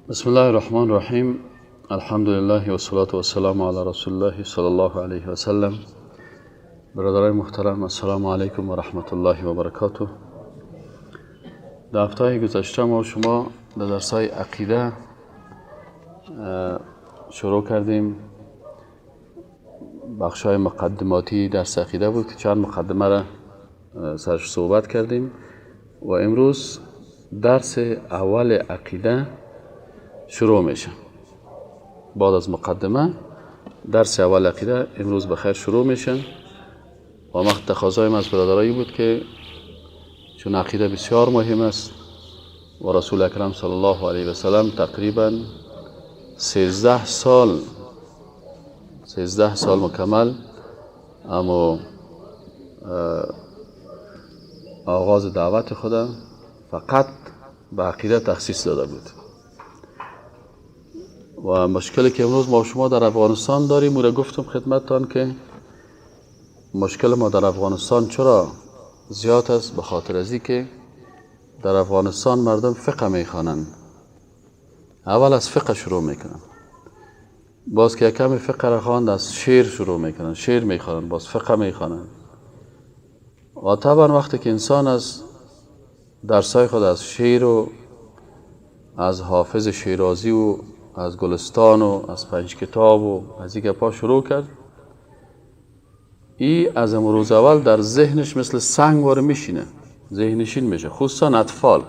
بسم الله الرحمن الرحیم. الحمد لله و صلاة و السلام علی رسول الله صلی الله علیه و سلم. برادرای محترم، السلام علیکم و رحمت الله و برکاته. در هفته گذشته ما شما در درسای عقیده شروع کردیم. بخشای مقدماتی درس عقیده بود که چند مقدمه را سرش صحبت کردیم و امروز درس اول عقیده شروع میشه. بعد از مقدمه درس اول عقیده امروز بخیر شروع میشه و ما تقاضایم از برادرایی بود که چون عقیده بسیار مهم است و رسول اکرم صلی الله علیه و سلم تقریبا 13 سال مکمل اما آغاز دعوت خود فقط به عقیده تخصیص داده بود و مشکلی که امروز ما شما در افغانستان داریم او را گفتم خدمتتان که مشکل ما در افغانستان چرا زیاد است؟ به خاطر از اینکه در افغانستان مردم فقه میخوانند، اول از فقه شروع میکنن، باز که کمی فقه را خواند از شعر شروع میکنن، شعر میخوانند، باز فقه میخوانند و طبعا وقتی که انسان از درسای خود از شعر و از حافظ شیرازی و از گلستان و از پنج کتاب و از این گپا شروع کرد، ای از امروز اول در ذهنش مثل سنگ واره میشینه، ذهنشین میشه. خصوصا اطفال.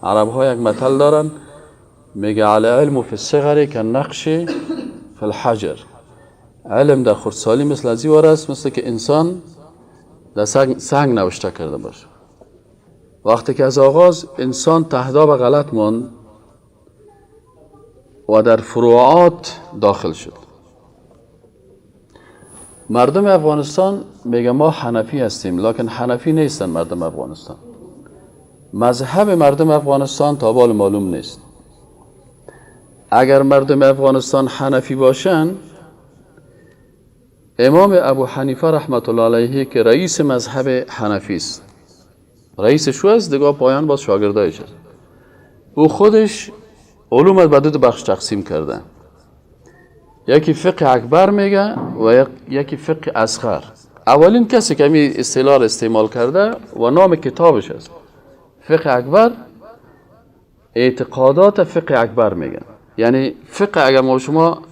عرب ها یک متل دارن میگه العلم فی الصغر کالنقش فی الحجر. علم در خردسالی مثل از این واره است، مثل که انسان در سنگ نوشته کرده باشه. وقتی که از آغاز انسان تهداب غلط ماند و در فروعات داخل شد. مردم افغانستان میگه ما حنفی هستیم، لکن حنفی نیستن مردم افغانستان. مذهب مردم افغانستان تا بال معلوم نیست. اگر مردم افغانستان حنفی باشن، امام ابو حنیفه رحمت الله علیه که رئیس مذهب حنفی است، رئیس شو است دیگه، پایان باز شاگردایش است، او خودش علوم به دو بخش تقسیم کرده، یکی فقه اکبر میگه و یکی فقه اصغر. اولین کسی که همین اصطلاح استعمال کرده و نام کتابش است فقه اکبر، اعتقادات فقه اکبر میگن. یعنی فقه اگر ما شما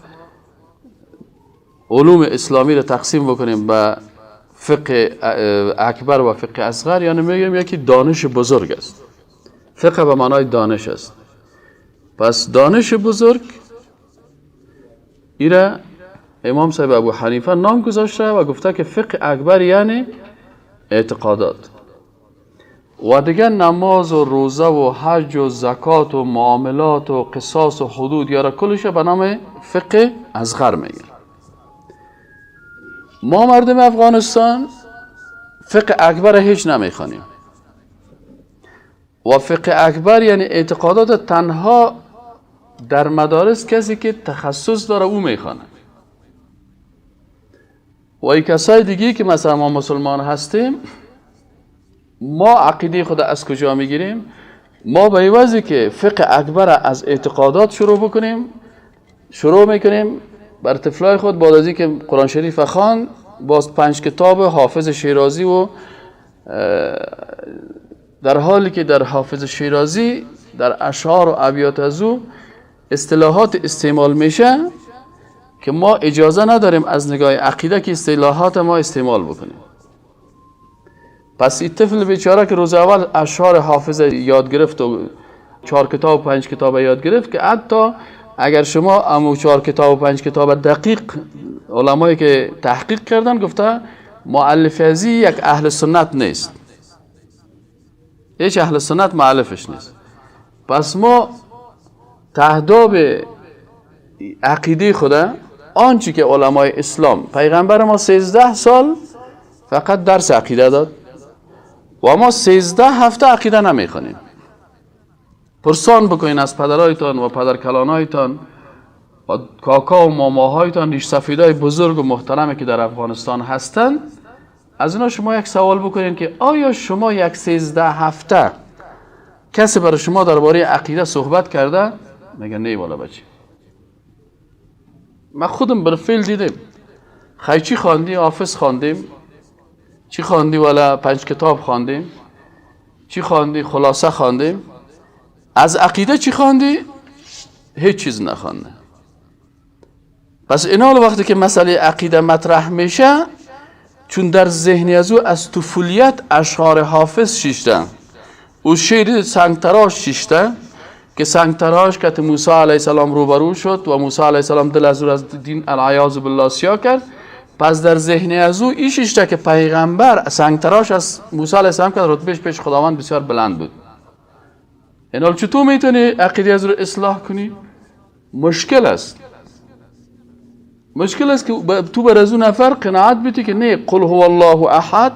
علوم اسلامی رو تقسیم بکنیم به فقه اکبر و فقه اصغر، یعنی میگیم یکی دانش بزرگ است. فقه به معنای دانش است. پس دانش بزرگ ایره امام صاحب ابو حنیفه نام گذاشته و گفته که فقه اکبر یعنی اعتقادات و دیگه نماز و روزه و حج و زکات و معاملات و قصاص و حدود یاره کلش به نام فقه اصغر میگه. ما مردم افغانستان فقه اکبر هیچ نمیخوانیم و فقه اکبر یعنی اعتقادات تنها در مدارس کسی که تخصص داره او میخوانه و ای کسای دیگه که مثلا ما مسلمان هستیم، ما عقیده خود از کجا میگیریم؟ ما به عوضی که فقه اکبر از اعتقادات شروع بکنیم، شروع میکنیم بر طفلای خود بعد از اینکه قرآن شریف خوان، باز 5 کتاب حافظ شیرازی و در حالی که در حافظ شیرازی در اشعار و ابیات از او اصطلاحات استعمال میشه که ما اجازه نداریم از نگاه عقیده که اصطلاحات ما استعمال بکنیم. پس این طفل بیچاره که روز اول اشعار حافظ یاد گرفت و 4 کتاب و 5 کتاب یاد گرفت، که حتی اگر شما امو 4 کتاب و 5 کتاب دقیق علمایی که تحقیق کردن گفته مؤلف ازی یک اهل سنت نیست، هیچ اهل سنت مؤلفش نیست. پس ما تهداب عقیده خدا آنچه که علمای اسلام، پیغمبر ما 13 سال فقط درس عقیده داد و ما 13 هفته عقیده نمیخوانیم. پرسان بکنین از پدرایتان و پدرکلانایتان و کاکا و ماماهایتان، ریش سفیدای بزرگ و محترمی که در افغانستان هستند، از اینا شما یک سوال بکنین که آیا شما یک 13 هفته کسی برای شما درباره عقیده صحبت کرده؟ میگه نه والا بچه، من خودم بالفعل دیدم. خی چی خواندی؟ حافظ خواندیم. چی خواندی؟ والا 5 کتاب خواندیم. چی خواندی؟ خلاصه خواندیم. از عقیده چی خواندی؟ هیچ چیز نخوانده. پس اینا وقتی که مسئله عقیده مطرح میشه، چون در ذهن از او از طفولیت اشعار حافظ شیشته، او شعر سنگتراش شیشته که سنگتراش که موسی علیه السلام روبرو شد و موسی علیه السلام دل از او از دین العیاذ بالله سیاه کرد. پس در ذهن از او این شیشته که پیغمبر سنگتراش از موسی علیه السلام که رتبهش پیش خداوند بسیار بلند بود. اینا چطور میتونی عقیده از رو اصلاح کنی؟ مشکل است. مشکل است که تو بر از اون نفر قناعت بیتی که نه، قل هو الله احد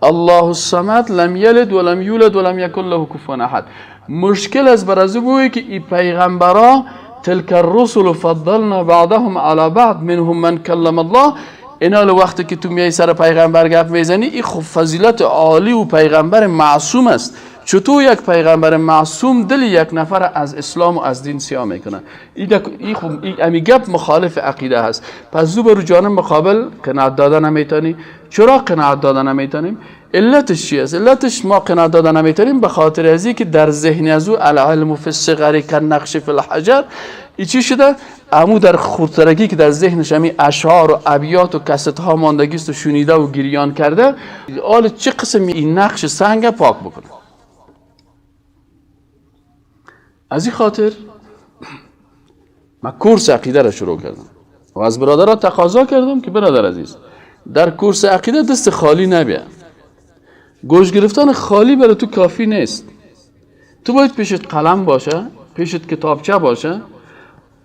الله الصمد لم یلد ولم یولد ولم یکن له کفوا احد. مشکل است بر از او که ای پیغمبرا تلک الرسل فضلنا بعضهم علی بعض منهم من کلم الله. اینا وقتی که تو میای سر پیغمبر گپ میزنی، این خب فضیلت عالی و پیغمبر معصوم است. چطور یک پیغمبر معصوم دل یک نفر از اسلام و از دین سیاه میکنه؟ این خب این گپ مخالف عقیده هست. پس تو بر جانب مقابل قناعت دادن نمیتونی. چرا قناعت دادن نمیتونیم؟ علتش چی است؟ علتش ما قناعت دادن نمیتونیم به خاطر از اینکه در ذهن از او العلم فی الصغر کالنقش فی الحجر. ای چی شده؟ امو در خردسالگی که در ذهنش همی اشعار و ابیات و کست ها ماندگی است و شنیده و گریان کرده، حال چه قسم این نقش سنگ پاک بکنه؟ از این خاطر من کورس عقیده را شروع کردم و از برادرها تقاضا کردم که برادر عزیز، در کورس عقیده دست خالی نبیا. گوش گرفتن خالی برای تو کافی نیست. تو باید پیشت قلم باشه، پیشت کتابچه باشه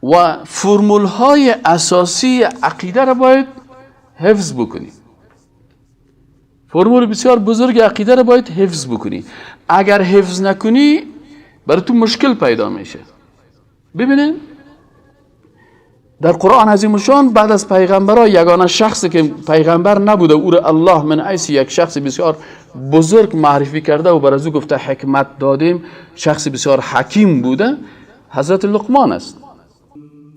و فرمول های اساسی عقیده را باید حفظ بکنی. فرمول بسیار بزرگ عقیده را باید حفظ بکنی. اگر حفظ نکنی برای تو مشکل پیدا میشه. ببینید در قرآن عظیم شان بعد از پیغمبرها یگانه شخصی که پیغمبر نبوده او را الله من حیث یک شخص بسیار بزرگ معرفی کرده و بر از او گفته حکمت دادیم، شخص بسیار حکیم بوده، حضرت لقمان است.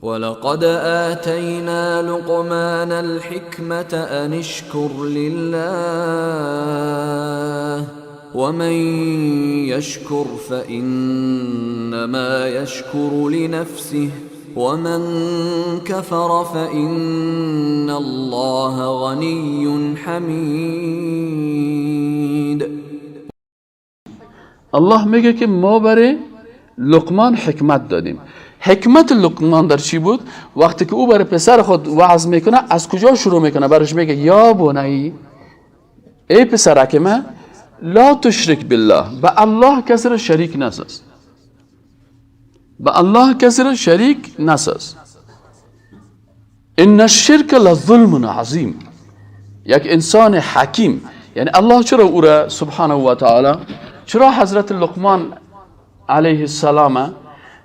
ولقد آتینا لقمان الحکمة ان اشکر لله ومن يشكر فإنما يشكر لنفسه ومن كفر فإن الله غني حمید. الله میگه که ما برای لقمان حکمت دادیم. حکمت لقمان در چی بود؟ وقتی که او برای پسر خود وعظ میکنه از کجا شروع میکنه؟ برش میگه یا بنی، ای پسرک من، لا تشرک بالله، به الله کسی را شریک نساز. به الله کسی را شریک نساز. ان الشرک لظلم عظیم. یک انسان حکیم، یعنی الله چرا او را سبحانه و تعالی، چرا حضرت لقمان علیه السلام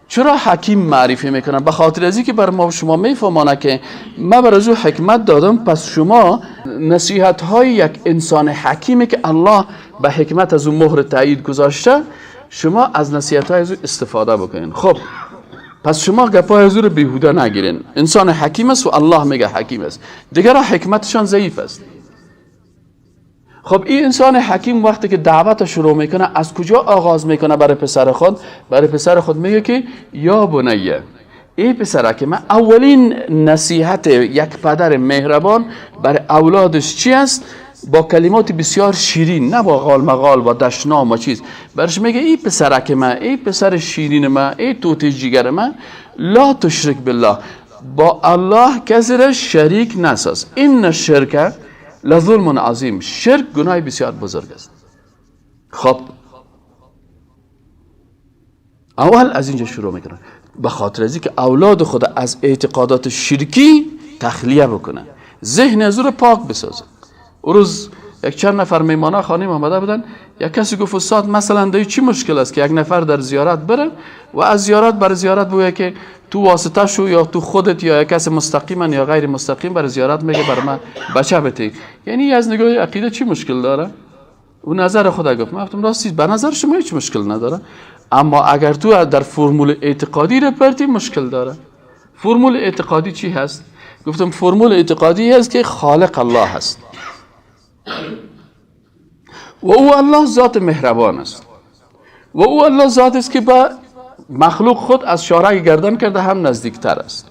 چرا حکیم معرفی میکنه؟ به خاطر از اینکه بر ما شما میفهمانه که ما بر از او حکمت دادم، پس شما نصیحت های یک انسان حکیمی که الله به حکمت از او مهر تایید گذاشته، شما از نصیحت های از او استفاده بکنین. خب پس شما گپای از او رو بیهوده نگیرین. انسان حکیم است و الله میگه حکیم است، دیگر حکمتشان ضعیف است. خب این انسان حکیم وقتی که دعوت شروع میکنه از کجا آغاز میکنه برای پسر خود؟ برای پسر خود میگه که یا بنیه، ای پسرک من. اولین نصیحت یک پدر مهربان برای اولادش چی است؟ با کلمات بسیار شیرین، نه با غال مغال و دشنام و چیز. برش میگه ای پسرک من، ای پسر شیرین من، ای توته جیگر من، لا تشرک بالله، با الله کسی را شریک نساز. این الشرک لظلم عظیم، شرک گناه بسیار بزرگ است. خب اول از اینجا شروع میکنه، به خاطر از اینکه اولاد خود از اعتقادات شرکی تخلیه بکنه، ذهن از او رو پاک بسازه. اون روز یک چند نفر میمانه خانم آمده بودن، یک کسی گفت استاد مثلا در چی مشکل است که یک نفر در زیارت بره و از زیارت بر زیارت بگه که تو واسطه شو یا تو خودت یا یک کس مستقیما یا غیر مستقیم بر زیارت میگه بر من بچه بده، یعنی از نگاه عقیده چی مشکل داره؟ اون نظر خدا گفت. من گفتم راستی به نظر شما هیچ مشکل نداره، اما اگر تو در فرمول اعتقادی را پرتی مشکل داره. فرمول اعتقادی چی هست؟ گفتم فرمول اعتقادی هست که خالق الله هست و او الله ذات مهربان است و او الله ذات است که با مخلوق خود از شارع گردن کرده هم نزدیکتر است.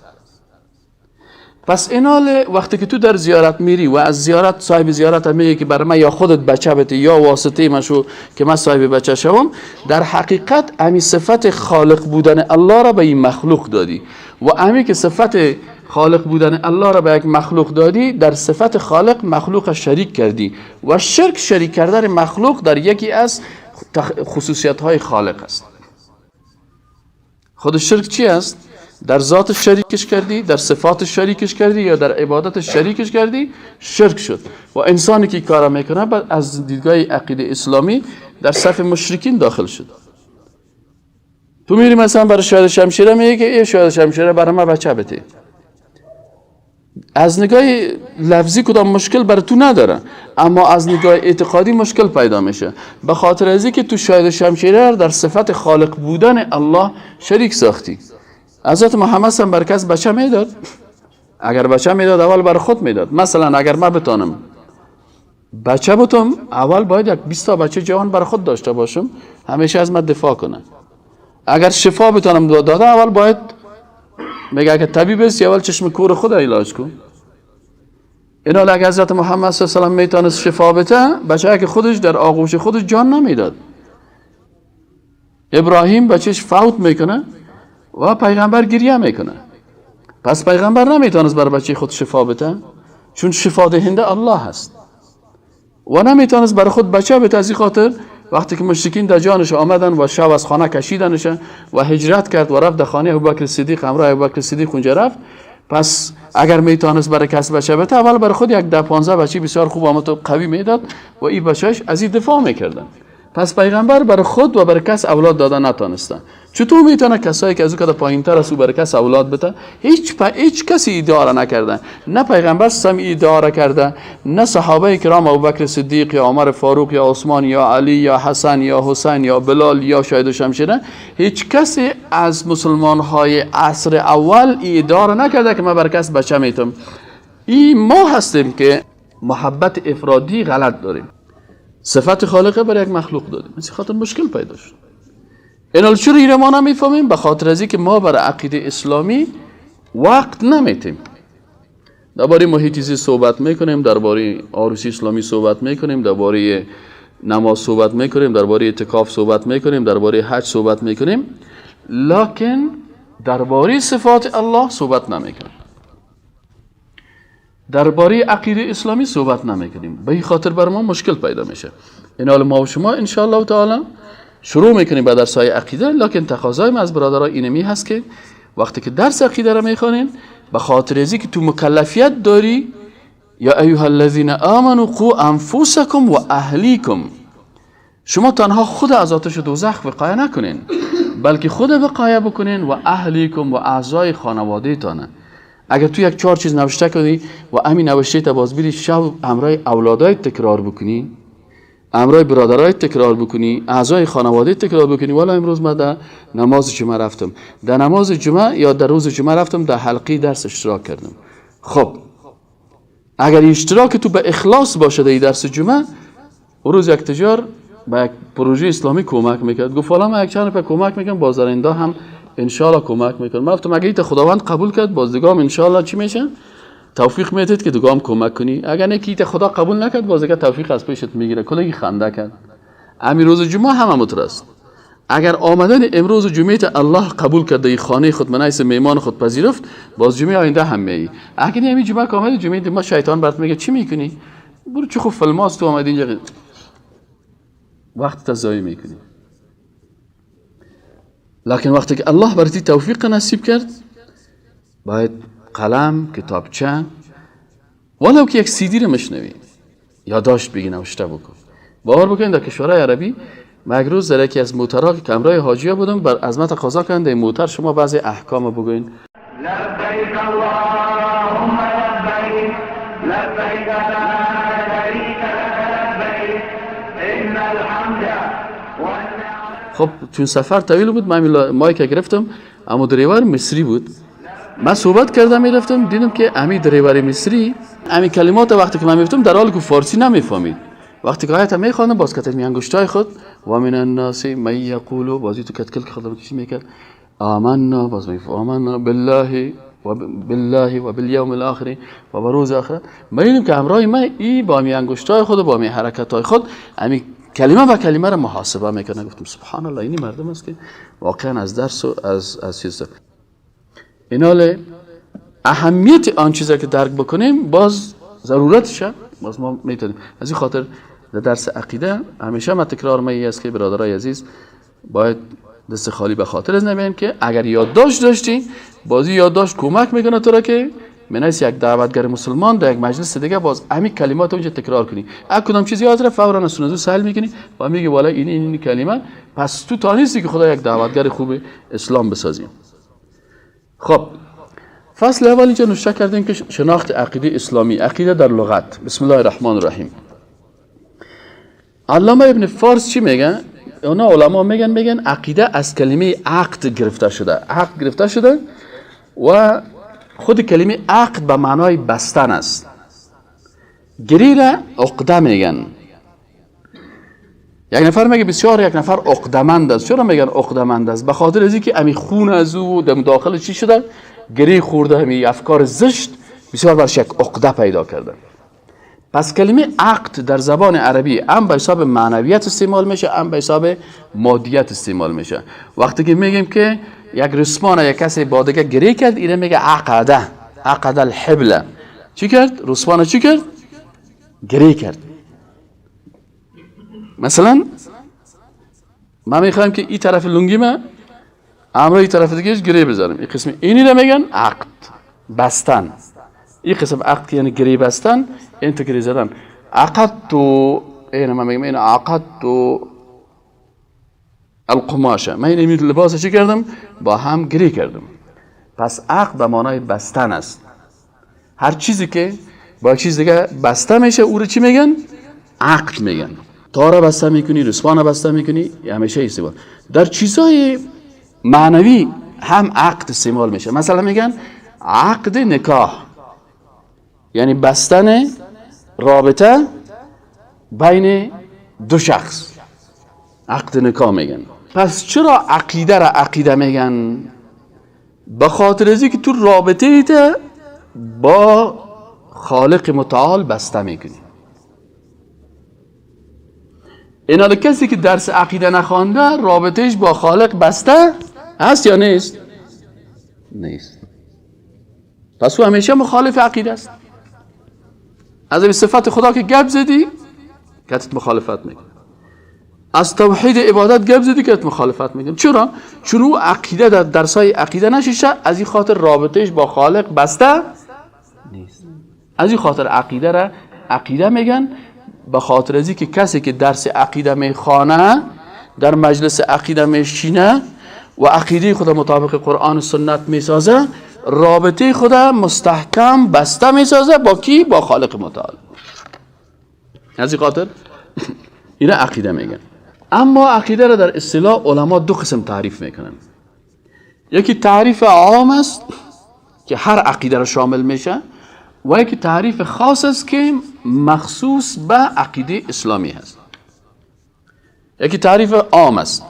پس اینال وقتی که تو در زیارت میری و از زیارت صاحب زیارت هم میگه که برای من یا خودت بچه بده یا واسطه من شو که من صاحب بچه شوم، در حقیقت امی صفت خالق بودن الله را به این مخلوق دادی و امی که صفت خالق بودن الله را به یک مخلوق دادی، در صفت خالق مخلوق شریک کردی و شرک شریک کردن مخلوق در یکی از خصوصیت های خالق است. خود شرک چی است؟ در ذات شریکش کردی، در صفات شریکش کردی یا در عبادت شریکش کردی، شرک شد. و انسانی که کارا میکنه بعد از دیدگاه عقیده اسلامی در صف مشرکین داخل شد. تو میری مثلا برای شاهد شمشیره میگه که ای شاهد شمشیره برای من بچه بده. از نگاه لفظی کدام مشکل بر تو نداره، اما از نگاه اعتقادی مشکل پیدا میشه، به خاطر از اینکه تو شاهد شمشیره در صفت خالق بودن الله شریک ساختی. حضرت محمد هم بر کس بچه میداد؟ اگر بچه میداد اول بر خود میداد. مثلا اگر من بتانم بچه بتم، اول باید یک 20 تا بچه جوان بر خود داشته باشم، همیشه از من دفاع کنه. اگر شفا بتانم داده، اول باید میگه اگه طبیب است اول چشم کور خود علاج کن. اینا اگه حضرت محمد صلی الله علیه و سلم میتونست شفا بده، بچه که خودش در آغوش خودش جان نمیداد. ابراهیم بچهش فوت میکنه و پیغمبر گریه میکنه. پس پیغمبر نمیتونست بر بچه خود شفا بده، چون شفا دهنده الله هست و نمیتونست بر خود بچه بده. از این خاطر وقتی که مشرکین در جانش آمدن و شب از خانه کشیدنش و هجرت کرد و رفت در خانه ابوبکر صدیق، همراه ابوبکر صدیق اونجا رفت. پس اگر میتونست برای کس بچه بده، اول برای خود یک 10-15 بچه بسیار خوب آمد و قوی میداد و این بچهش از این دفاع میکردن. پس پیغمبر برای خود و برای کس اولاد دادن نتونستن. چطور میتونه کسایی که از او کده پایینتر است او برای کس اولاد بده؟ هیچ کسی ادعا نکرده، نه پیغمبر سم ادعا کرده، نه صحابه کرام ابوبکر صدیق یا عمر فاروق یا عثمان یا علی یا حسن یا حسین یا بلال یا شاهد شمشیره. هیچ کسی از مسلمان های عصر اول ادعا نکرده که من برای کس بچه میتم. این ما هستیم که محبت افرادی غلط داریم، صفت خالقه برای یک مخلوق دادیم، از خاطر مشکل پیدا شد. اینال چرا ایره ما نمیفهمیم؟ به خاطر از اینکه ما برای عقیده اسلامی وقت نمیتیم. درباره محیط زیست صحبت میکنیم، درباره عروسی اسلامی صحبت میکنیم، درباره نماز صحبت میکنیم، درباره اعتکاف صحبت میکنیم، درباره حج صحبت میکنیم، لکن درباره صفات الله صحبت نمیکنیم، درباره عقیده اسلامی صحبت نمیکنیم. به این خاطر بر ما مشکل پیدا میشه. اینال ما و شما ان شاء الله تعالی شروع میکنیم به درس های عقیده، لکن تقاضای ما از برادرای اینمی هست که وقتی که درس عقیده را میخوانین، به خاطر ازی که تو مکلفیت داری، یا ایها الذین آمنوا قوا انفسکم و اهلیکم، شما تنها خود از آتش دوزخ وقایه نکنین، بلکه خود وقایه بکنین و اهلیکم و اعضای خانواده تانه. اگر تو یک 4 چیز نوشته کنی و همین نوشته تا باز بیری شب همراه اولادای تکرار بکنی، همراه برادرای تکرار بکنی، اعضای خانواده تکرار بکنی، والا امروز من در نماز جمعه رفتم، در نماز جمعه یا در روز جمعه رفتم در حلقه درس اشتراک کردم. خب اگر اشتراک تو به اخلاص باشه در درس جمعه، روز یک تجار به یک پروژه اسلامی کمک میکرد، گفت والا من یک چند روپیه کمک میکنم، باز در اینده هم انشالله کمک میکنم. من گفتم اگه ایت خداوند قبول کرد، باز دیگه هم انشالله چی میشه؟ توفیق میدید که دیگه هم کمک کنی. اگر نه که خدا قبول نکرد، باز دیگه توفیق از پیشت میگیره. کلگی خنده کرد. امیر روز جمعه هم همونطور است. اگر آمدن امروز جمعه الله قبول کرده، ای خانه خود منیس میمان خود پذیرفت، باز جمعه آینده هم میایی. اگر نه همین جمعه که آمدی، جمعه ما شیطان برات میگه چی میکنی؟ برو چه خوب فیلماست تو آمدی اینجا وقت ضایع میکنی. لکن وقتی که الله برات توفیق نصیب کرد، باید قلم، کتابچه، ولو که یک سیدی رو مشنوی یادداشت بگی، نوشته بکن. باور بکنید در کشورهای عربی، من یک روز در یکی از موترها که همراه حاجی‌ها بودم، بر از من تقاضا کردن در موتر شما بعضی احکام بگوین. لبیک اللهم لبیک، لبیک لا شریک لک لبیک، ان الحمد والنعمة. خب چون سفر طویل بود من mic گرفتم، اما دریور مصری بود. من صحبت کردم میرفتم، دیدم که امی دریور مصری امی کلمات وقتی که من میگفتم در حالی که فارسی نمیفهمید، وقتی که آیت میخواندم باز کتت می انگشتای خود و من الناس من یقول، بازی تو کتکل که خودم کشی میکرد آمنا، باز میگفت آمنا بالله و بالله و بالیوم الاخر و بروز آخرت. من دیدم که همراه من ای با می انگشتای خود و با می حرکتای خود امی کلمه با کلمه را محاسبه میکنه. گفتم سبحان الله، اینی مردم است که واقعا از درس و از چیز اینال اهمیت آن چیزا که درک بکنیم باز ضرورتشه، باز ما میتونیم. از این خاطر در درس عقیده همیشه ما تکرار می است که برادرای عزیز باید دست خالی به خاطر از نمیم که اگر یادداشت داشتی بازی یادداشت کمک میکنه تو را که منیس یک دعوتگر مسلمان در یک مجلس دیگه باز همین کلمات اونجا تکرار کنی. اگه کدام چیزی یاد رفت فورا از سنزو سهل میکنی و میگی والا این این کلمه، پس تو تانیستی که خدا یک دعوتگر خوب اسلام بسازی. خب فصل اول اینجا نوشته کردیم که شناخت عقیده اسلامی، عقیده در لغت. بسم الله الرحمن الرحیم. علامه ابن فارس چی میگن؟ اونا علما میگن عقیده از کلمه عقد گرفته شده، عقد گرفته شده و خود کلمه عقد به معنای بستن است. گری را عقده میگن. یک نفر میگه بسیار یک نفر عقدمند است. چرا میگن عقدمند است؟ به خاطر از اینکه امی خون از او دم داخل چی شده، گری خورده، امی افکار زشت بسیار برش یک عقده پیدا کرده. پس کلمه عقد در زبان عربی هم به حساب معنویت استعمال میشه، هم به حساب مادیت استعمال میشه. وقتی که میگیم که یک رسمان یک کسی با دیگه گری کرد، اینه میگه عقده، عقد الحبل. چی کرد؟ رسمان چی کرد؟ گری کرد. مثلا من میخوایم که این طرف لنگی من امرای این طرف دیگه گری بزنم، این قسم اینی رو میگن عقد بستن. این قسم عقد که یعنی گری بستن، این تو گری زدن. عقد تو این من میگم این عقد تو القماشه، من این لباس چی کردم؟ با هم گری کردم. پس عقد به معنای بستن است. هر چیزی که با چیز دیگه بسته میشه او رو چی میگن؟ عقد میگن. تاره بسته میکنی، رسوانه بسته میکنی، همیشه استعمال. در چیزای معنوی هم عقد استعمال میشه. مثلا میگن عقد نکاح، یعنی بستن رابطه بین دو شخص، عقد نکاح میگن. پس چرا عقیده را عقیده میگن؟ به خاطر از اینکه تو رابطه ایت با خالق متعال بسته میکنی. اینا کسی که درس عقیده نخوانده رابطهش با خالق بسته هست یا نیست؟ نیست. پس او همیشه مخالف عقیده است. از این صفت خدا که گپ زدی کتت مخالفت میکنه، از توحید عبادت گپ زدی کتت مخالفت میکنه. چرا؟ چون او عقیده در درسای عقیده نشیشه، از این خاطر رابطهش با خالق بسته نیست. از این خاطر عقیده را عقیده میگن، به خاطر از اینکه کسی که درس عقیده میخوانه، در مجلس عقیده میشینه و عقیده خود مطابق قرآن و سنت میسازه، رابطه خود مستحکم بسته میسازه با کی؟ با خالق متعال. از این خاطر اینه عقیده میگن. اما عقیده را در اصطلاح علما دو قسم تعریف میکنن. یکی تعریف عام است که هر عقیده را شامل میشه، و یکی تعریف خاص است که مخصوص به عقیده اسلامی هست. یکی تعریف عام است.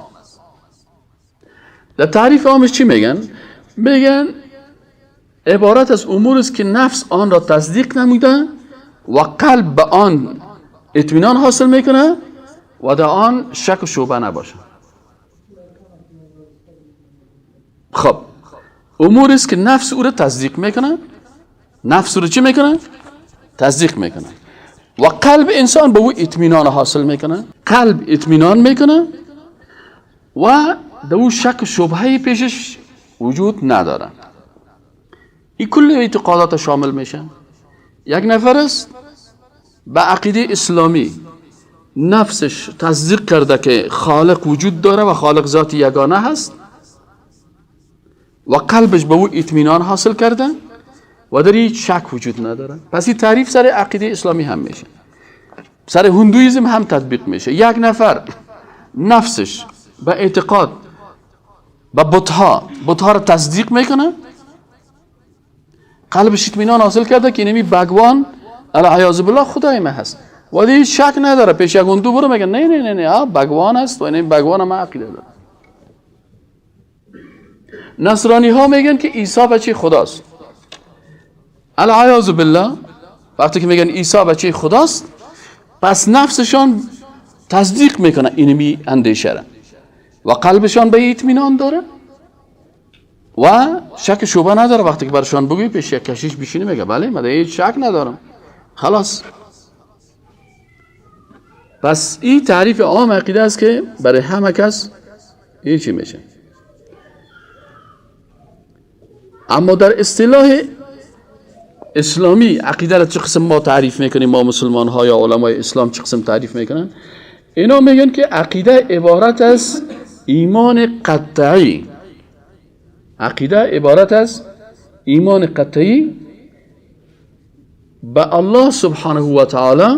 در تعریف عامش چی میگن؟ میگن عبارت از امور است که نفس آن را تصدیق نموده و قلب به آن اطمینان حاصل میکنه و در آن شک و شبهه نباشه. خب امور است که نفس او را تصدیق میکنه، نفس رو چی میکنه؟ تصدیق میکنه و قلب انسان به او اطمینان حاصل میکنه، قلب اطمینان میکنه و در او شک و شبهه پیشش وجود نداره. این کل اعتقادات شامل میشه. یک نفر است به عقیده اسلامی نفسش تصدیق کرده که خالق وجود داره و خالق ذات یگانه هست و قلبش به او اطمینان حاصل کرده و در هیچ شک وجود نداره. پس این تعریف سر عقیده اسلامی هم میشه، سر هندویزم هم تطبیق میشه. یک نفر نفسش به اعتقاد به بتها، بتها را تصدیق میکنه، قلبش اطمینان حاصل کرده که اینمی بگوان العیاذ بالله خدای ما هست و دیگه شک نداره، پیش یک هندو برو میگه نه نه نه نه بگوان است و این بگوان ما عقیده داره. نصرانی ها میگن که عیسی بچه خداست، العیاذ بالله. وقتی که میگن عیسی بچه خداست، پس نفسشان تصدیق میکنه اینمی اندیشه را و قلبشان به اطمینان داره و شک شبهه نداره. وقتی که برشان بگوی پیش یک کشیش بشینه میگه بله من هیچ شک ندارم، خلاص. پس این تعریف عام عقیده است که برای همه کس این چی میشه. اما در اصطلاح اسلامی عقیده را چه قسم ما تعریف میکنیم؟ ما مسلمان ها یا علمای اسلام چه قسم تعریف میکنن؟ اینا میگن که عقیده عبارت از ایمان قطعی، عقیده عبارت از ایمان قطعی به الله سبحانه و تعالی،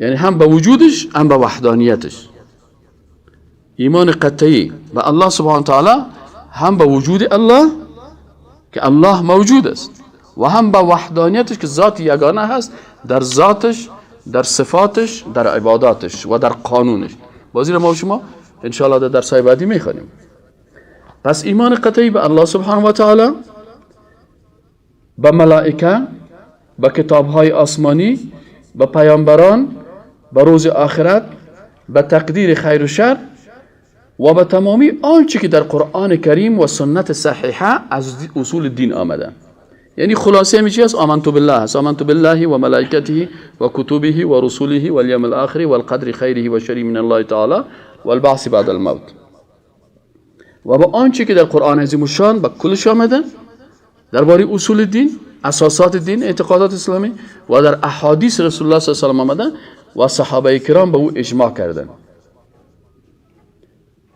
یعنی هم به وجودش هم به وحدانیتش. ایمان قطعی به الله سبحانه و تعالی، هم به وجود الله که الله موجود است و هم به وحدانیتش که ذات یگانه هست در ذاتش، در صفاتش، در عباداتش و در قانونش. بازی را ما و شما انشاءالله در درس‌های بعدی میخوانیم. پس ایمان قطعی به الله سبحانه و تعالی، به ملائکه، به کتاب‌های آسمانی، به پیامبران، به روز آخرت، به تقدیر خیر و شر و به تمامی آنچه که در قرآن کریم و سنت صحیحه از اصول دین آمده. یعنی خلاصه همی چی است؟ آمنت بالله است. آمنت بالله و ملائکته و کتبه و رسوله و الیوم الاخر و القدر خیره و شره من الله تعالی و البعث بعد الموت. و با آنچه که در قرآن عظیم الشان به کلش آمده درباره اصول دین، اساسات دین، اعتقادات اسلامی و در احادیث رسول الله صلی الله علیه و آمده و صحابه کرام به او اجماع کردند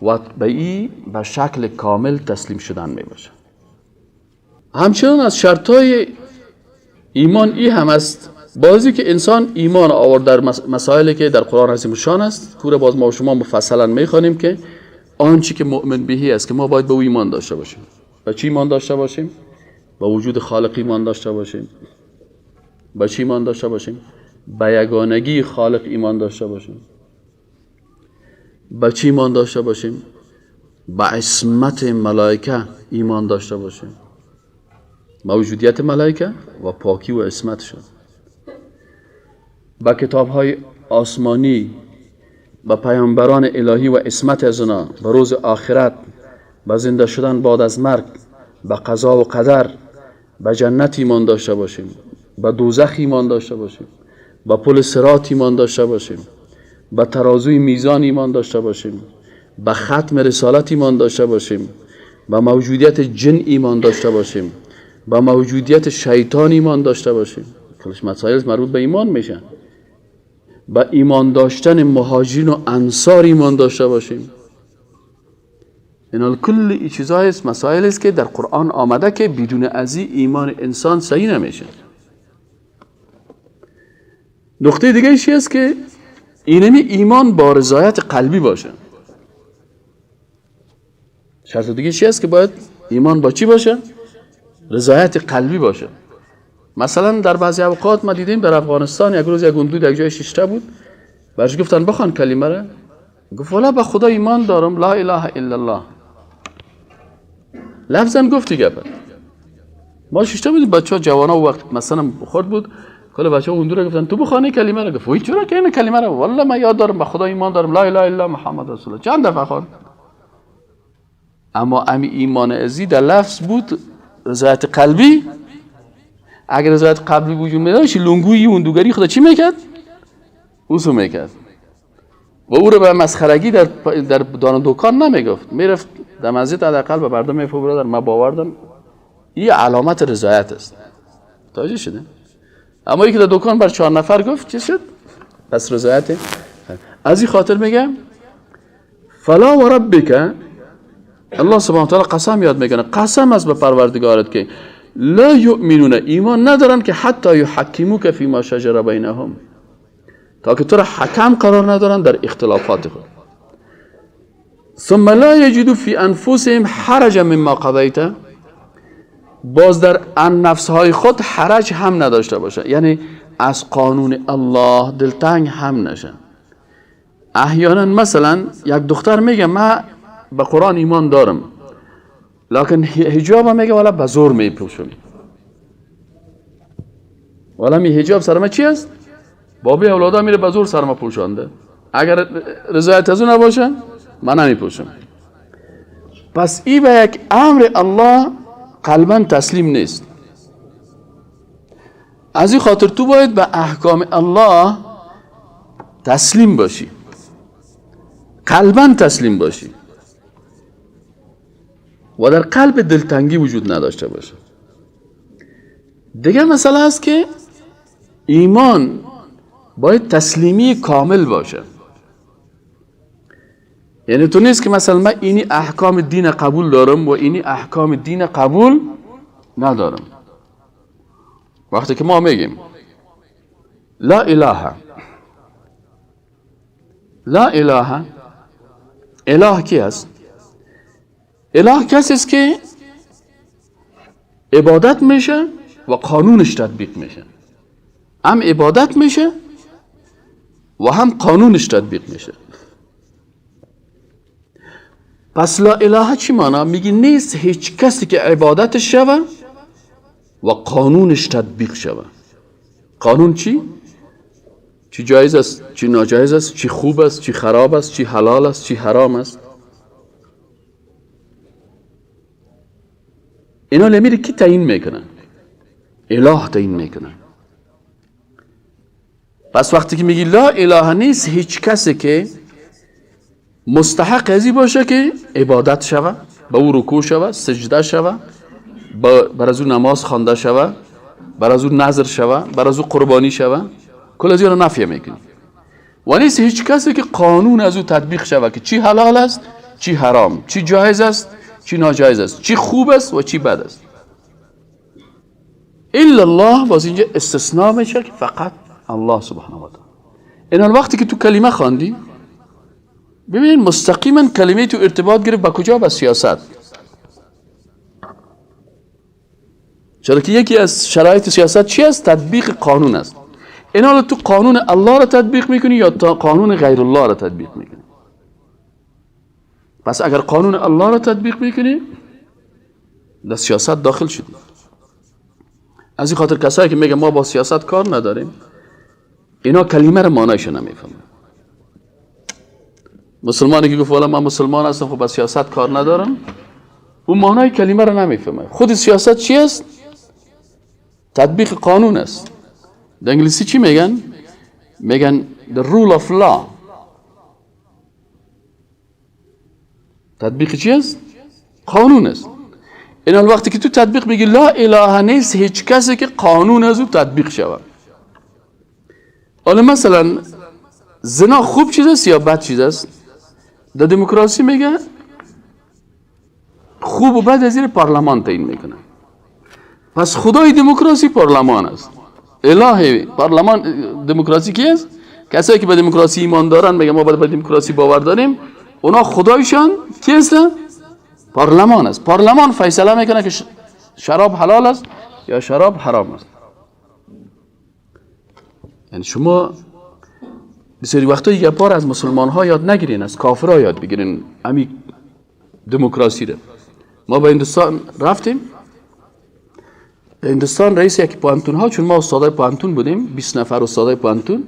و به این به شکل کامل تسلیم شدن می باشه. همچنان از شرطهای ایمان ای هم است، بازی که انسان ایمان آورد در مسائلی که در قرآن عظیم الشان است، کوره باز ما و شما مفصلا میخوانیم که آنچه که مؤمن بهی است که ما باید به او ایمان داشته باشیم. به چی ایمان داشته باشیم؟ به وجود خالق ایمان داشته باشیم. به چی ایمان داشته باشیم؟ به یگانگی خالق ایمان داشته باشیم. به چی ایمان داشته باشیم؟ به عصمت ملائکه ایمان داشته باشیم، موجودیت ملائکه و پاکی و عصمتشون. به کتاب‌های آسمانی، به پیامبران الهی و عصمت از اونا، به روز آخرت، به زنده شدن بعد از مرگ، به قضا و قدر، به جنت ایمان داشته باشیم، به دوزخ ایمان داشته باشیم، به پل صراط ایمان داشته باشیم، به ترازوی میزان ایمان داشته باشیم، به ختم رسالت ایمان داشته باشیم، به موجودیت جن ایمان داشته باشیم، به موجودیت شیطان ایمان داشته باشیم. کلش مسائل مربوط به ایمان میشن. به ایمان داشتن مهاجرین و انصار ایمان داشته باشیم. اینا کل این چیزهای است، مسائل است که در قرآن آمده که بدون از این ایمان انسان صحیح نمیشه. نقطه دیگه ایش است که اینمی ایمان با رضایت قلبی باشه. شرط دیگه چی است که باید ایمان با چی باشه؟ رضایت قلبی باشه. مثلا در بعضی اوقات ما دیدیم در افغانستان یک روز یک هندو یک جای ششته بود، برش گفتن بخوان کلمه را، گفت والا به خدا ایمان دارم، لا اله الا الله. لفظا گفت دیگه. ما ششته بودیم، بچه‌ها جوانا وقت مثلا خورد بود، کل بچه‌ها هندو را گفتن تو بخوانی کلمه را، گفت وای چرا که این کلمه را، والا من یاد دارم، به خدا ایمان دارم، لا اله الا محمد رسول الله. چند دفعه خواند. اما امی ایمان ازی در لفظ بود، رضایت قلبی. اگر رضایت قلبی وجود می‌داشت، لنگویی هندوگری خدا چی میکرد؟ اوسو میکرد و او رو به مسخرگی در دان دکان نمیگفت، میرفت در مسجد حداقل به مردم میگفت برادر من باور دارم، این علامت رضایت است. متوجه شده؟ اما یکی در دکان بر 4 نفر گفت چی شد؟ پس رضایت. از این خاطر میگم فلا و ربک، الله سبحانه و تعالی قسم یاد میکنه، قسم است به پروردگارت که لا یؤمنون، ایمان ندارن که حتی یحکموک فیما شجر بینهم، تا که تو را حکم قرار ندارن در اختلافات خود. ثم لا یجدوا فی انفسهم حرجا مما قضیت، باز در نفس های خود حرج هم نداشته باشه، یعنی از قانون الله دلتنگ هم نشن. احیانا مثلا یک دختر میگه من به قرآن ایمان دارم، لکن حجاب میگه والا به زور میپوشم، والا می حجاب سر ما چی است؟ بابی اولادا میره به زور سر ما پوشانده، اگر رضایت از اون نباشه من نمیپوشم. پس ای به یک امر الله قلبا تسلیم نیست. از این خاطر تو باید به احکام الله تسلیم باشی، قلبا تسلیم باشی و در قلب دلتنگی وجود نداشته باشه. دیگه مسئله است که ایمان باید تسلیمی کامل باشه. یعنی تو نیست که مثلا من اینی احکام دین قبول دارم و اینی احکام دین قبول ندارم. وقتی که ما میگیم لا اله، لا اله، اله کی است؟ اله کسی است که عبادت میشه و قانونش تطبیق میشه. هم عبادت میشه و هم قانونش تطبیق میشه. پس لا اله چی معنا؟ میگی نیست هیچ کسی که عبادتش شوه و قانونش تطبیق شوه. قانون چی؟ چی جایز است، چی ناجایز است، چی خوب است، چی خراب است، چی حلال است، چی حرام است. اینا نمیره کی تعیین میکنه؟ اله تعیین میکنه. پس وقتی که میگی لا اله نیست هیچ کسی که مستحق ازی باشه که عبادت شوه، به او رکوع شوه، سجده شوه، بر از او نماز خوانده شوه، بر از او نذر شوه، بر از او قربانی شوه، کل از اینا نفی میکنی. و نیست هیچ کسی که قانون از او تطبیق شوه که چی حلال است، چی حرام، چی جایز است، چی ناجایز است، چی خوب است و چی بد است. الا الله، باز اینجا استثناء میشه که فقط الله سبحانه و تعالی. این وقتی که تو کلمه خواندی، ببینید مستقیما کلمه تو ارتباط گرفت با کجا؟ با سیاست. چرا که یکی از شرایط سیاست چی است؟ تطبیق قانون است. این حالا تو قانون الله را تطبیق میکنی یا تا قانون غیر الله را تطبیق میکنی؟ پس اگر قانون الله را تطبیق میکنی در سیاست داخل شدی. از این خاطر کسایی که میگه ما با سیاست کار نداریم، اینا کلمه را معنایش نمیفهمن. مسلمانی که گفت والا من مسلمان هستم خب با سیاست کار ندارم، اون معنای کلمه را نمیفهمه. خود سیاست چی است؟ تطبیق قانون است. در انگلیسی چی میگن؟ میگن the rule of law. تطبیق چی است؟ قانون است. این وقتی که تو تطبیق میگی لا اله نیست هیچ کسی که قانون از او تطبیق شود. حالا مثلا زنا خوب چیز است یا بد چیز است؟ در دموکراسی میگه خوب و بد از زیر پارلمان تعیین میکنه. پس خدای دموکراسی پارلمان است. اله پارلمان دموکراسی کی است؟ کسایی که به دموکراسی ایمان دارن، میگه ما به دموکراسی باور داریم، اونا خدایشان کی است؟ پارلمان است. پارلمان فیصله میکنه که شراب حلال است یا شراب حرام است. یعنی شما بسیاری وقتا یک بار از مسلمان ها یاد نگیرین، از کافرها یاد بگیرین امی دموکراسی رو. ما به هندوستان رفتیم، هندوستان رئیس یکی پوهنتون ها، چون ما استادای پوهنتون بودیم، 20 نفر استادای پوهنتون،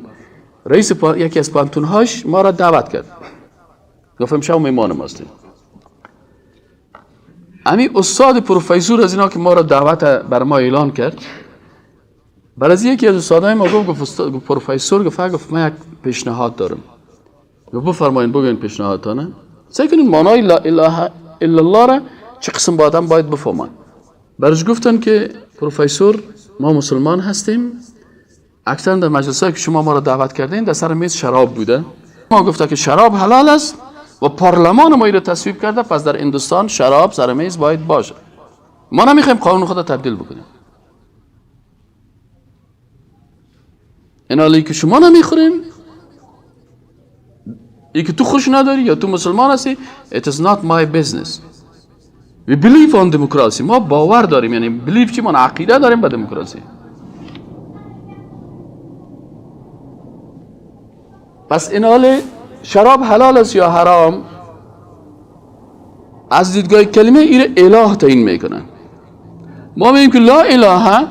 رئیس یکی از پوهنتون هاش ما را دعوت کرد. گفتم شما مهمان ما هستید. امی استاد پروفسور از اینا که ما را دعوت بر ما اعلان کرد، برای یکی از استادای ما گفت پروفسور گفت من یک پیشنهاد دارم. گفت بفرمایید بگوین پیشنهادتانه. سعی کنین معنای لا اله الا الله را چه قسم با آدم باید بفهمن. برش گفتن که پروفسور ما مسلمان هستیم، اکثرا در مجلسایی که شما ما را دعوت کردین در سر میز شراب بوده. ما گفته که شراب حلال است و پارلمان ما را تصویب کرده، پس در هندوستان شراب سر میز باید باشه. ما نمیخوایم قانون خود را تبدیل بکنیم. این حالی که شما نمیخورین ای که تو خوش نداری یا تو مسلمان هستی، it is not my business. We believe on democracy. ما باور داریم، یعنی believe چی؟ ما عقیده داریم به دموکراسی. پس این حال شراب حلال است یا حرام، از دیدگاه کلمه ایره اله تعیین میکنن. ما میگیم که لا اله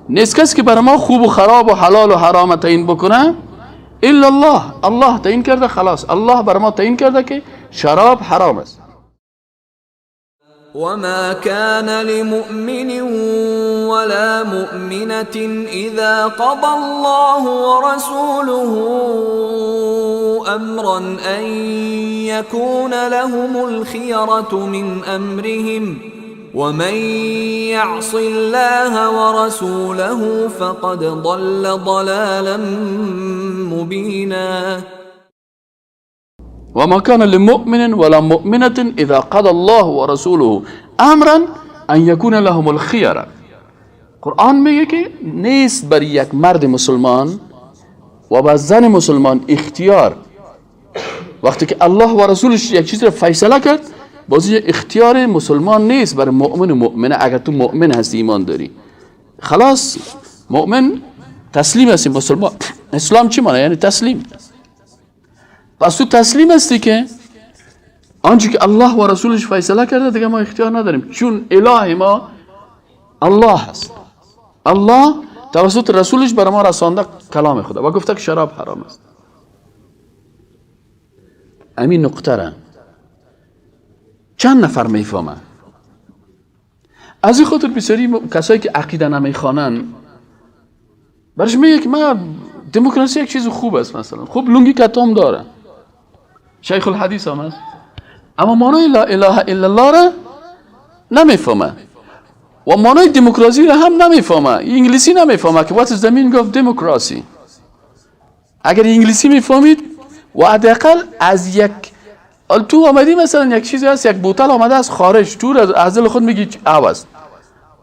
نیست کسی که برای ما خوب و خراب و حلال و حرام تعیین بکنه الا الله. الله تعیین کرده، خلاص الله برای ما تعیین کرده که شراب حرام است. وما كان لمؤمن ولا مؤمنة إذا قضى الله ورسوله أمرا أن يكون لهم الخيرة من أمرهم ومن يعص الله ورسوله فقد ضل ضلالا مبينا. وما كان لمؤمن ولا مؤمنة إذا قضى الله ورسوله أمرا أن يكون لهم الخيرة. قرآن میگه که نیست بر یک مرد مسلمان و بر زن مسلمان اختیار. وقتی که الله و رسولش یک چیز را فیصله کرد، بازی اختیار مسلمان نیست بر مؤمن و مؤمنه. اگر تو مؤمن هستی، ایمان داری، خلاص مؤمن تسلیم هستی. مسلمان اسلام چی معنی؟ یعنی تسلیم. پس تو تسلیم هستی که آنچه که الله و رسولش فیصله کرده دیگه ما اختیار نداریم، چون اله ما الله هست. الله توسط رسولش بر ما رسانده کلام خدا و گفته که شراب حرام است. امین نقطه را چند نفر میفهمه؟ از این خاطر بسیاری کسایی که عقیده نمیخوانن برش میگه که ما دموکراسی یک چیز خوب است، مثلا خوب لنگی کتام داره، شیخ الحدیث هم است، اما معنای لا اله الا الله را نمیفهمه و معنای دموکراسی را هم نمیفهمه. انگلیسی نمیفهمه که what is the meaning of democracy. اگر انگلیسی میفهمید و حداقل از یک تو آمدی، مثلا یک چیزی هست، یک بوتل آمده از خارج، تو از دل خود میگی عوض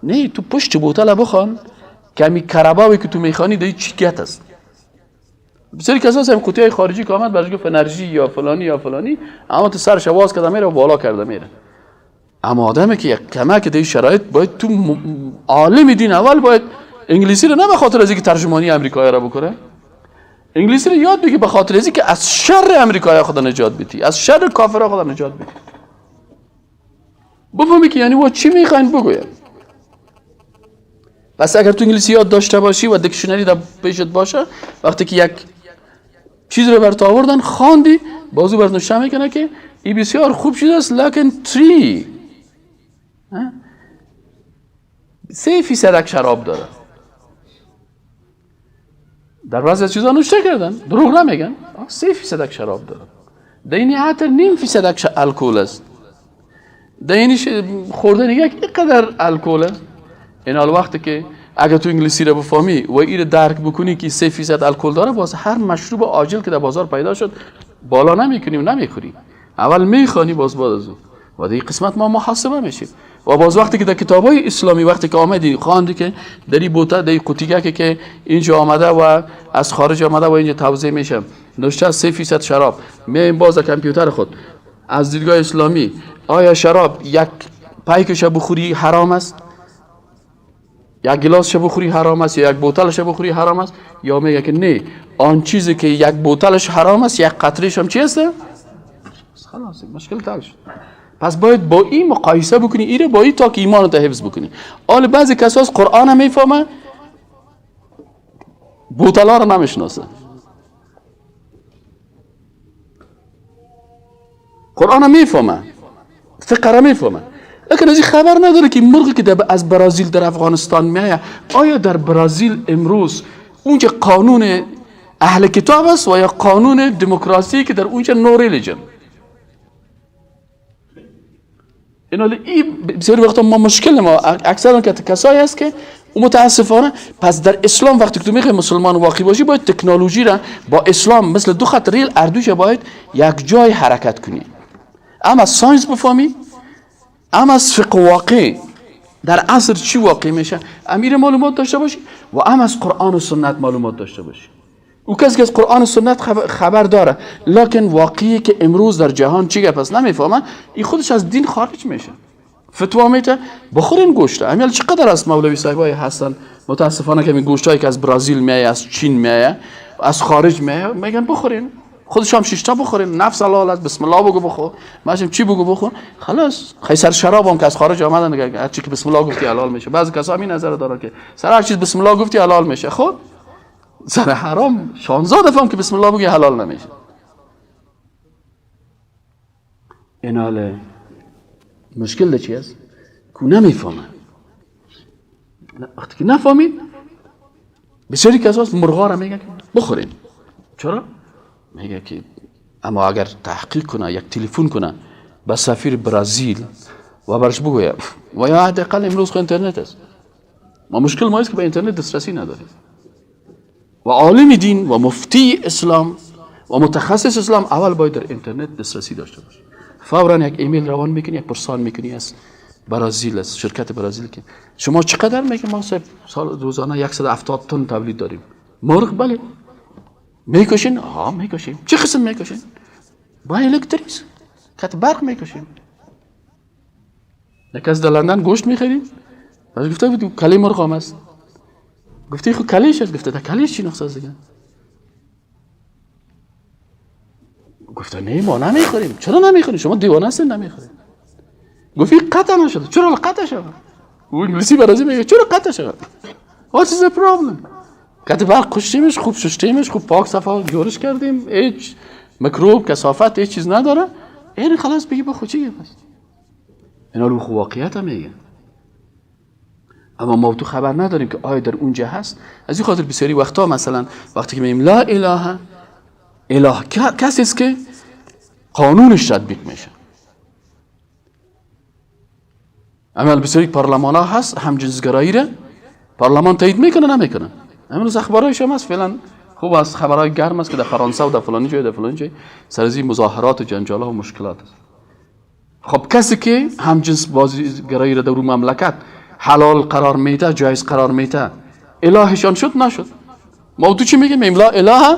نه، تو پشت بوتل بخوان کمی کرباوی که تو میخوانی دی چی گت است. بسیاری کسا هم قوطی خارجی که آمد برش گفت انرژی یا فلانی یا فلانی، اما تو سرش باز کرده میره و بالا کرده میره. اما آدمی که یک کمک دی شرایط باید تو عالم دین اول باید انگلیسی رو نه به خاطر از اینکه ترجمانی امریکایی را بکنه، انگلیسی رو یاد بگی به خاطر از اینکه از شر امریکایی خدا نجات بدی، از شر کافرها خدا نجات بدی. بفهمی که یعنی وا چی میخواین بگوید. پس اگر تو انگلیسی یاد داشته باشی و dictionary در پیشت باشه، وقتی که یک چیز رو برات آوردن خواندی، بازو برات نوشته میکنه که این بسیار خوب چیز است، لکن 3% شراب داره. در بعضی از چیزا نوشته کردن، دروغ نمیگن، 3% شراب داره. در این عطر 0.5% الکل است. در این خوردن یک اینقدر الکل است. این حال وقتی که اگر تو انگلیسی رو بفهمی و این رو درک بکنی که 3% الکل داره، باز هر مشروب عاجل که در بازار پیدا شد بالا نمیکنی و نمیخوری، اول میخوانی باز بعد از اون. و در این قسمت ما محاسبه میشیم. و باز وقتی که در کتابای اسلامی وقتی که آمدی خواندی که در این بوته، در این قوطیگه که اینجا آمده و از خارج آمده و اینجا توزیع میشه، نوشته 3% شراب، میایم باز در کامپیوتر خود از دیدگاه اسلامی آیا شراب یک پیکش بخوری حرام است، یک گلاس بخوری حرام است، یا یک بوتلش بخوری حرام است، یا میگه که نه، آن چیزی که یک بوتلش حرام است یک قطرهش هم چی است؟ خلاص مشکل حل شد. پس باید با این مقایسه بکنی، ایره با این تا که ایمانت حفظ بکنی. حالا بعضی کساس قرآن هم میفهمه، بوتلا رو نمیشناسه. قرآن هم میفهمه، فقه رو میفهمه، لیکن از این خبر نداره که مرغی که از برازیل در افغانستان میآید، آیا در برازیل امروز اونجا قانون اهل کتاب است و یا قانون دموکراسی که در اونجا no religion؟ این بسیاری وقتا ما مشکل ما اکثرا که کسایی هست که متاسفانه پس در اسلام وقتی که تو میخوای مسلمان واقعی باشی، باید تکنولوژی را با اسلام مثل دو خط ریل اردوش باید یک جای حرکت کنی، اما science بفهمی، اما از فقه واقع در عصر چی واقع میشه امیر معلومات داشته باشی، و اما از قرآن و سنت معلومات داشته باشی. او کسی که از قرآن و سنت خبر داره لکن واقعی که امروز در جهان چی گپ است نمیفهمه، این خودش از دین خارج میشه. فتوا میده بخورین گوشت. امیال چقدر از مولوی صاحبای هستن متاسفانه که این گوشتایی که از برزیل میایه، از چین میایه، از خارج میایه، میگن بخورین، خودش هم شش تا بخورین، نفس حلال است، بسم الله بگو بخور، ماشم چی بگو بخور، خلاص. خیلی سر شراب هم که از خارج آمدن هر چی که بسم الله گفتی حلال میشه. بعضی کسا همین نظر دارن که سر هر چیز بسم الله گفتی حلال میشه. خب سر حرام 16 دفعه هم که بسم الله بگی حلال نمیشه. این حال مشکل چی است؟ که نمیفهمه. وقتی که نفهمید بسیاری کساست مرغا را میگه بخورین. چرا؟ میگه که اما اگر تحقیق کنه، یک تلفن کنه به سفیر برزیل و برش بگویه، و یا حداقل امروز خو اینترنت است، ما مشکل ما است که به اینترنت دسترسی نداریم و عالم دین و مفتی اسلام و متخصص اسلام اول باید در اینترنت دسترسی داشته باشه. فورا یک ایمیل روان میکنی، یک پرسان میکنی از برزیل، از شرکت برزیل که شما چقدر؟ میگه ما سال روزانه 170 تن تولید داریم مرغ. بله میکشین؟ ها میکشیم. چه قسم میکشین؟ با الکتریس کت برق میکشیم. یک از در لندن گوشت میخرید، باز گفته بود کلی مرغ هم است. گفته خب کلیش است. گفته کلیش چی نقص است دیگه؟ گفته نه ما نمیخوریم. چرا نمیخوریم؟ شما دیوانه هستین نمیخوریم. گفت قطع نشده. چرا قطع شد؟ او انگلیسی برازی میگه چرا قطع شد؟ What is the problem؟ قطع برق کشتیمش، خوب ششتیمش، خوب پاک صفا جورش کردیم، هیچ میکروب کثافت هیچ چیز نداره. این خلاص بگی بخو چی گفت؟ اینا رو خو واقعیت هم میگه. اما ما تو خبر نداریم که آیا در اونجا هست. از این خاطر بسیاری وقتا مثلا وقتی که میگیم لا اله، اله کسی است که قانونش تطبیق میشه. اما بسیاری پارلمان ها هست همجنسگرایی را پارلمان تایید میکنه نمیکنه. امروز اخبارایش هم هست، فعلا خوب است، خبرهای گرم است که در فرانسه و در فلانی جای در فلانی جای سر از این مظاهرات و جنجال ها و مشکلات است. خب کسی که همجنس بازیگرایی را در اون مملکت حلال قرار میده، جایز قرار میده، الهشان شد نشد؟ ما تو چی میگیم؟ لا اله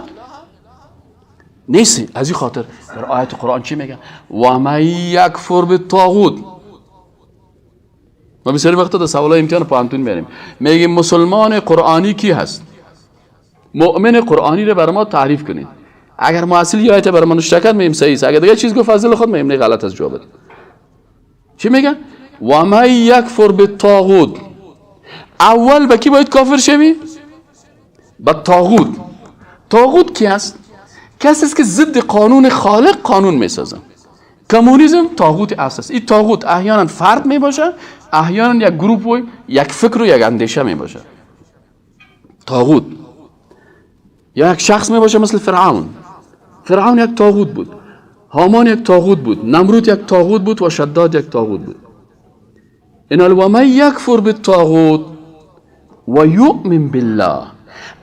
نیست. از این خاطر در آیت قرآن چی میگن؟ و من یکفر بالطاغوت. ما بسیاری وقتا در سوالای امتحان پوهنتون میریم میگیم مسلمان قرآنی کی هست؟ مؤمن قرآنی رو بر ما تعریف کنید. اگر محصل یه آیت بر ما نوشته کرد میگیم صحیح است، اگر دیگه چیز گفت فضل خود میگیم نه غلط از جواب. چی میگن؟ و من یکفر بالطاغوت. اول به کی باید کافر شوی؟ به طاغوت. طاغوت کی است؟ کسی است که ضد قانون خالق قانون میسازه. کمونیسم طاغوت است. این طاغوت احیانا فرد میباشه، احیانا یک گروپ و یک فکر و یک اندیشه میباشه. طاغوت یا یک شخص میباشه مثل فرعون. فرعون یک طاغوت بود، هامان یک طاغوت بود، نمرود یک طاغوت بود و شداد یک طاغوت بود. این و من یکفر بالطاغوت و یؤمن بالله.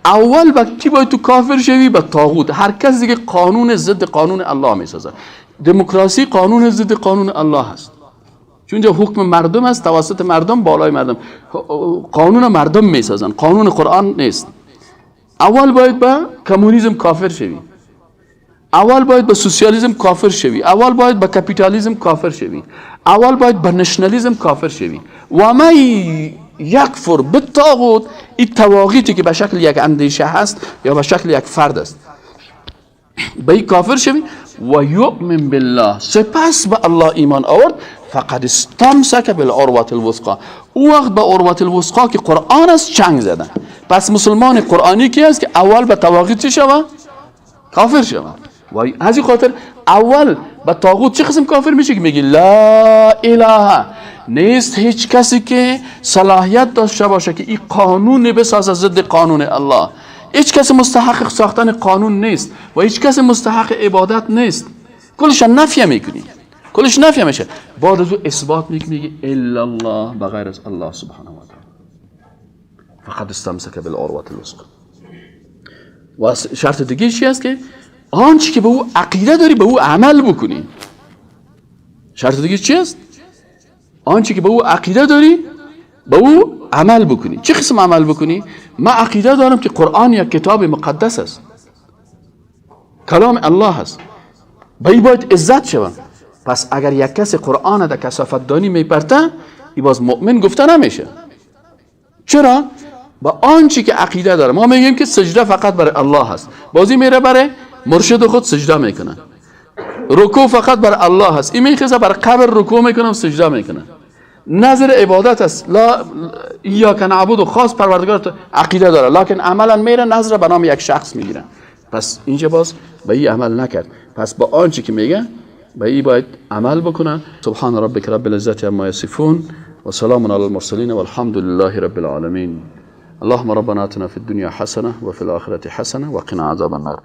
اول با کی باید تو کافر شوی؟ به طاغوت. هر کسی که قانون ضد قانون الله میسازه. دموکراسی قانون ضد قانون الله هست، چون اینجا حکم مردم است، توسط مردم، بالای مردم، قانون مردم میسازن، قانون قرآن نیست. اول باید به کمونیسم کافر شوی، اول باید به سوسیالیسم کافر شوی، اول باید به کپیتالیسم کافر شوی، اول باید به نشنالیسم کافر شوی. و من یکفر بالطاغوت، این طواغیتی که به شکل یک اندیشه هست یا به شکل یک فرد است، به این کافر شوی و یؤمن بالله، سپس به الله ایمان آورد، فقد استمسک بالعروة الوثقا. او وقت به عروة الوثقا که قرآن است چنگ زدن. پس مسلمان قرآنی کی است که اول به طواغیت چی شوه؟ کافر شوه. و از این خاطر اول به طاغوت چه قسم کافر میشه که میگی لا اله، نیست هیچ کسی که صلاحیت داشته باشه که این قانون بسازه ضد قانون الله. هیچ کسی مستحق ساختن قانون نیست و هیچ کسی مستحق عبادت نیست. کلش نفی میکنی، کلش نفی میشه. بعد از او اثبات میکنی میگی الا الله، بغیر از الله سبحانه و تعالی. فقد استمسک بالعروة الوثقا. و شرط دیگه چی است؟ که آنچه که به او عقیده داری به او عمل بکنی. شرط دیگه چی است؟ آنچه که به او عقیده داری به او عمل بکنی. چه قسم عمل بکنی؟ من عقیده دارم که قرآن یک کتاب مقدس است. کلام الله است، به ای باید عزت شود. پس اگر یک کس قرآن در کثافت دانی میپرته، ای باز مؤمن گفته نمیشه. چرا؟ با آنچه که عقیده داره. ما میگیم که سجده فقط برای الله هست، بازی میره برای مرشد خود سجده میکنه. رکوع فقط برای الله هست، این میخیزه بر قبر رکوع میکنه و سجده میکنه. نظر عبادت است، لا ایاک نعبد و خاص پروردگار عقیده داره، لکن عملا میره نظر به نام یک شخص میگیره. پس اینجا باز به این عمل نکرد. پس با آنچه که میگه به این باید عمل بکنه. سبحان ربک رب العزت عما یصفون و سلام علی المرسلین والحمد لله رب العالمین. اللهم ربنا آتنا في الدنيا حسنة وفي الآخرة حسنة وقنا عذاب النار.